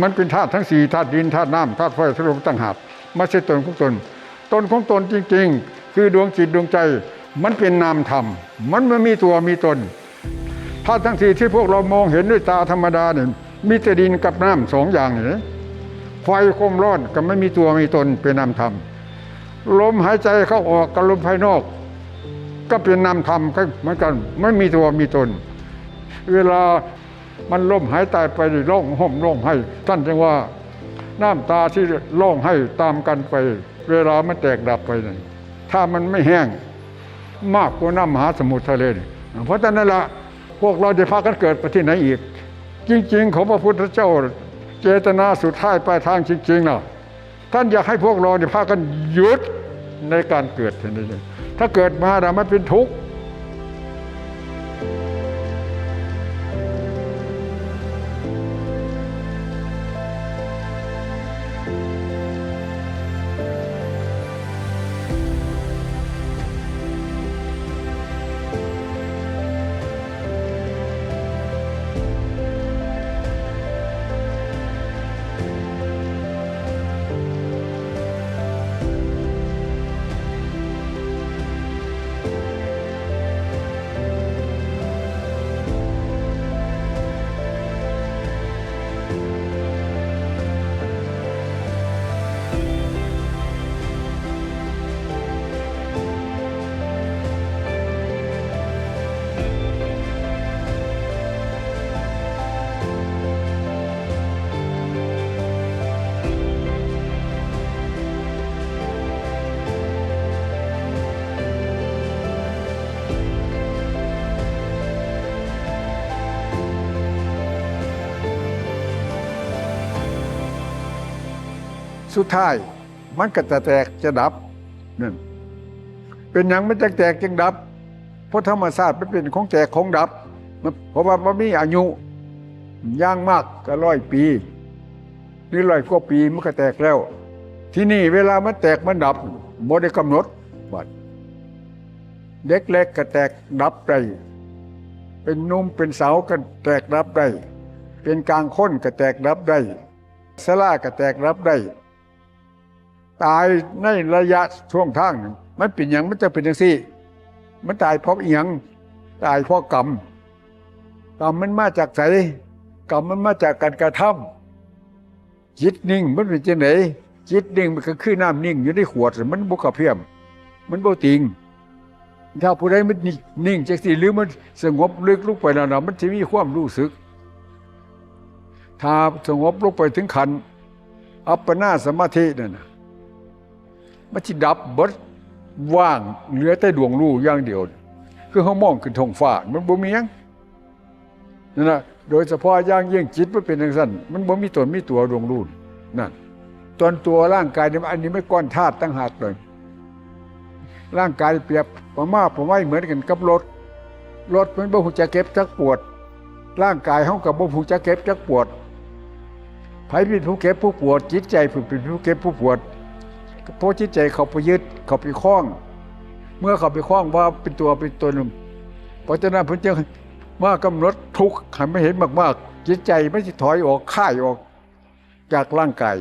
ມັນເປັນທາດທັງສີ່ ທາດດິນ ທາດນ້ຳ ທາດໄຟ ທາດລົມຕ່າງຫາກ ມາໃສ່ຕົນຂອງຕົນ. ຕົນຂອງຕົນຈິງໆ ຄືດວງຈິດດວງໃຈ ມັນເປັນນາມທຳ ມັນບໍ່ມີຕົວມີຕົນ. ທາດທັງສີ່ທີ່ພວກເຮົາມອງເຫັນດ້ວຍຕາທຳມະດານີ້ ມີແຕ່ດິນກັບນ້ຳສອງຢ່າງນີ້. ໄຟຄວາມຮ້ອນກໍບໍ່ມີຕົວມີຕົນ ເປັນນາມທຳ. ລົມຫາຍໃຈເຂົ້າອອກກັບລົມພາຍນອກ ກໍເປັນນາມທຳຄືກັນ ບໍ່ມີຕົວມີຕົນ. ເວລາມັນລົ້ມຫາຍຕາຍໄປ ຮ້ອງໂຮມຮ້ອງໄຫ້ ທ່ານຈຶ່ງວ່າ ນ້ຳຕາທີ່ຮ້ອງໄຫ້ຕາມກັນໄປ ເວລາມັນແຕກດັບໄປນັ້ນ ຖ້າມັນບໍ່ແຫ້ງ ມາກກວ່ານ້ຳມະຫາສະໝຸດທະເລນີ້. ເພາະສະນັ້ນລະ ພວກເຮົາໄດ້ພາກັນເກີດໄປທີ່ໃນອີກ? ຈິງໆ ຂອງພະພຸດທະເຈົ້າ ເຈດຕະນາສຸດທ້າຍປາຍທາງຈິງໆ ລະ ທ່ານຢາກໃຫ້ພວກເຮົານີ້ພາກັນຢຸດໃນການເກີດເທົ່ານັ້ນເອງ. ຖ້າເກີດມາແລ້ວມັນເປັນທຸກ. ສຸດທ້າຍມັນກໍຈະແຕກຈະດັບນັ້ນ. ເປັນຫຍັງມັນຈັ່ງແຕກຈຶ່ງດັບ? ເພາະທຳມະຊາດມັນເປັນຂອງແຕກຂອງດັບ, ເພາະວ່າມັນມີອາຍຸ ຢ່າງມາກກໍຮ້ອຍປີ ຫຼື ຮ້ອຍກວ່າປີມັນກໍແຕກແລ້ວ. ທີນີ້ເວລາມັນແຕກມັນດັບ ບໍ່ໄດ້ກຳນົດ. ບາດເດັກເລັກກໍແຕກດັບໄດ້, ເປັນໜຸ່ມເປັນສາວກໍແຕກດັບໄດ້, ເປັນກາງຄົນກໍແຕກດັບໄດ້, ຊະລາກໍແຕກດັບໄດ້. ຕາຍໃນໄລຍະຊ່ວງທາງນັ້ນ ມັນເປັນຫຍັງມັນຈັ່ງເປັນຈັ່ງຊີ້? ມັນຕາຍເພາະອີ່ຫຍັງ? ຕາຍເພາະກຳ. ກຳມັນມາຈາກໃສ? ກຳມັນມາຈາກການກະທຳ. ຈິດນິ່ງມັນເປັນຈັ່ງໃດ? ຈິດນິ່ງມັນກໍຄືນ້ຳນິ່ງຢູ່ໃນຂວດ, ມັນບໍ່ກະເພື່ອມ, ມັນບໍ່ຕິງ. ຖ້າຜູ້ໃດມັນນິ່ງຈັ່ງຊີ້ ຫຼື ມັນສະຫງົບເລິກລົງໄປແລ້ວນະ ມັນຊິມີຄວາມຮູ້ສຶກ. ຖ້າສະຫງົບລົງໄປເຖິງຂັ້ນອັບປະນາສະມາທິນັ້ນນະ ມັນຊິດັບເບິດ, ວ່າງ, ເຫຼືອແຕ່ດວງຮູ້ຢ່າງດຽວ. ຄືເຮົາມອງຂຶ້ນທ້ອງຟ້າ ມັນບໍ່ມີຫຍັງ. ນັ້ນນະ ໂດຍສະເພາະຢ່າງຍິ່ງຈິດມັນເປັນຈັ່ງຊັ້ນ, ມັນບໍ່ມີຕົນມີຕົວດວງຮູ້ນັ້ນ. ສ່ວນຕົວຮ່າງກາຍນີ້ ອັນນີ້ມັນກ້ອນທາດຕ່າງຫາກເລີຍ. ຮ່າງກາຍປຽບປະມາປະໄມເໝືອນກັນກັບລົດ, ລົດມັນບໍ່ຮູ້ຈັກເຈັບຈັກປວດ, ຮ່າງກາຍເຮົາກໍບໍ່ຮູ້ຈັກເຈັບຈັກປວດ. ໃຜເປັນຜູ້ເຈັບຜູ້ປວດ? ຈິດໃຈຜູ້ເປັນຜູ້ເຈັບຜູ້ປວດ. ເພາະຈິດໃຈເຂົ້າໄປຍຶດ, ເຂົ້າໄປຄອງ, ເມື່ອເຂົ້າໄປຄອງວ່າເປັນຕົວເປັນຕົນ, ເພາະສະນັ້ນເພິ່ນຈຶ່ງ ມາກຳນົດທຸກໃຫ້ມັນເຫັນມາກໆ, ຈິດໃຈມັນຊິຖອຍອອກ, ຄາຍອອກຈາກຮ່າງກາຍ.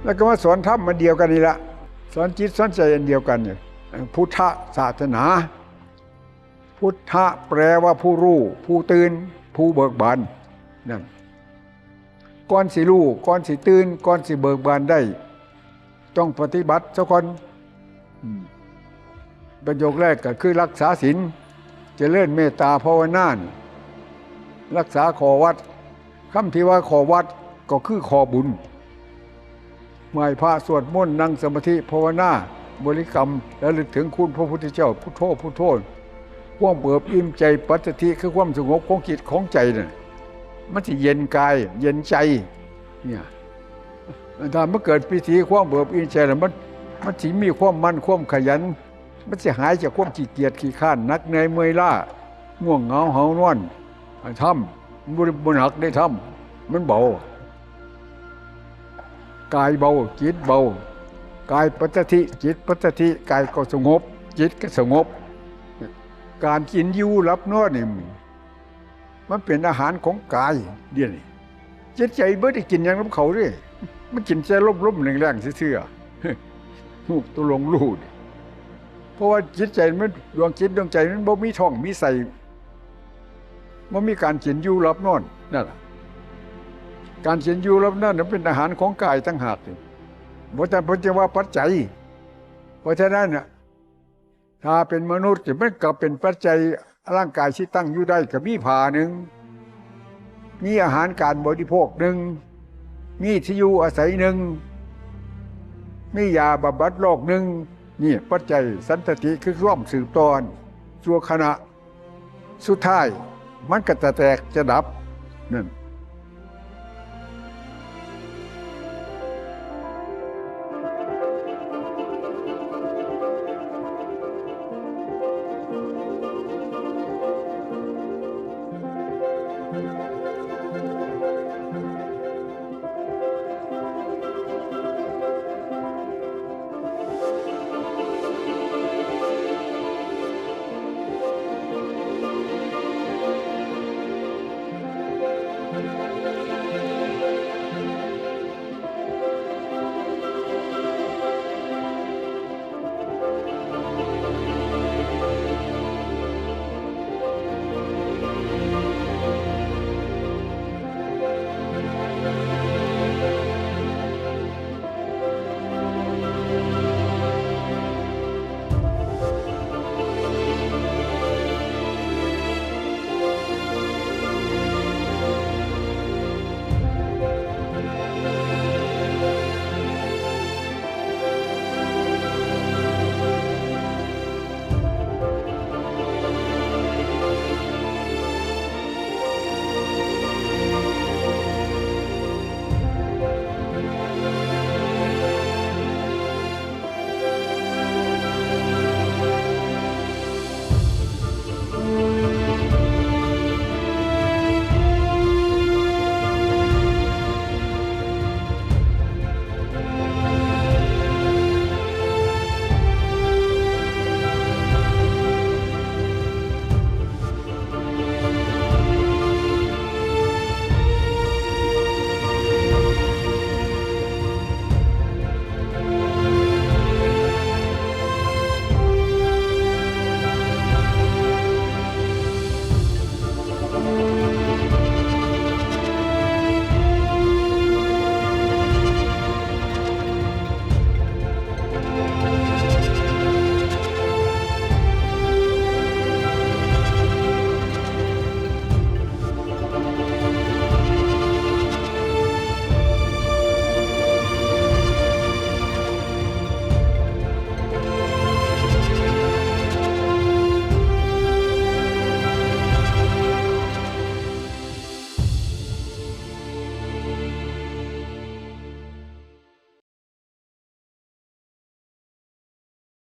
ແລ້ວກໍມາສອນທຳອັນດຽວກັນນີ້ລະ, ສອນຈິດສອນໃຈອັນດຽວກັນນີ້. ພຸດທະສາສະໜາ, ພຸດທະແປວ່າຜູ້ຮູ້, ຜູ້ຕື່ນ, ຜູ້ເບີກບານນັ້ນ. ກ່ອນຊິຮູ້, ກ່ອນຊິຕື່ນ, ກ່ອນຊິເບີກບານໄດ້, ຕ້ອງປະຕິບັດຊະກ່ອນ. ອືມ ປະໂຫຍກແລກກໍຄືລັກສາສິນ, ຈະເລີນເມດຕາພາວະນາ, ລັກສາຂໍ້ວັດ. ຄຳທີ່ວ່າຂໍ້ວັດກໍຄືຂໍ້ບຸນ. ໄຫວ້ພະ, ສວດມົນ, ນັ່ງສະມາທິ, ພາວະນາ, ບໍລິກຳ, ລະລຶກເຖິງຄຸນພະພຸດທະເຈົ້າ, ພຸດໂທ, ພຸດໂທ. ຄວາມເບີບອີ່ມໃຈ, ປັດສະທິ ຄືຄວາມສະຫງົບຂອງຈິດຂອງໃຈນັ້ນ, ມັນຊິເຢັນກາຍ, ເຢັນໃຈ. ເນຍ ຖ້າມັນເກີດປີຕິ ຄວາມເບີບອີ່ມໃຈແລ້ວ ມັນ ມັນຊິມີຄວາມໝັ່ນ ຄວາມຂະຫຍັນ, ມັນຊິຫາຍຈາກຄວາມຂີ້ກຽດຂີ້ຄ້ານ ໜັກເໜື່ອຍເມື່ອຍລ້າ, ງ່ວງເຫງົາເຫົານອນ. ທຳ ມັນບໍ່ ບໍ່ໜັກເດ້ທຳ, ມັນເບົາ. ກາຍເບົາ, ຈິດເບົາ. ກາຍປັດສະທິ, ຈິດປັດສະທິ, ກາຍກໍສະຫງົບ, ຈິດກໍສະຫງົບ. ການກິນຢູ່ຫຼັບນອນນີ້ ມັນເປັນອາຫານຂອງກາຍ. ດຽວນີ້ຈິດໃຈບໍ່ໄດ້ກິນຫຍັງນຳເຂົາເດ້, ມັນກິນແຕ່ລົມໆແລງໆຊື່ໆ. ຮູ້ຕົວລົງຮູ້ນີ້, ເພາະວ່າຈິດໃຈມັນ, ດວງຈິດດວງໃຈມັນບໍ່ມີທ້ອງມີໄສ້, ບໍ່ມີການກິນຢູ່ຫຼັບນອນ. ນັ້ນລະ ການກິນຢູ່ຫຼັບນອນນັ້ນເປັນອາຫານຂອງກາຍຕ່າງຫາກ, ບໍ່ຈຳເປັນຈະວ່າປັດໄຈ. ເພາະສະນັ້ນນະ ຖ້າເປັນມະນຸດ ມັນກໍເປັນປັດໄຈ, ຮ່າງກາຍຊິຕັ້ງຢູ່ໄດ້ກໍມີຜ້າໜຶ່ງ, ມີອາຫານການບໍລິໂພກໜຶ່ງ, ມີທີ່ຢູ່ອາໄສໜຶ່ງ, ມີຢາບຳບັດໂລກໜຶ່ງ. ນີ້ປັດໄຈສັນຕະຕິ ຄືຄວາມສືບຕໍ່ຊົ່ວຂະນະ, ສຸດທ້າຍມັນກໍຈະແຕກຈະດັບ. ນັ້ນ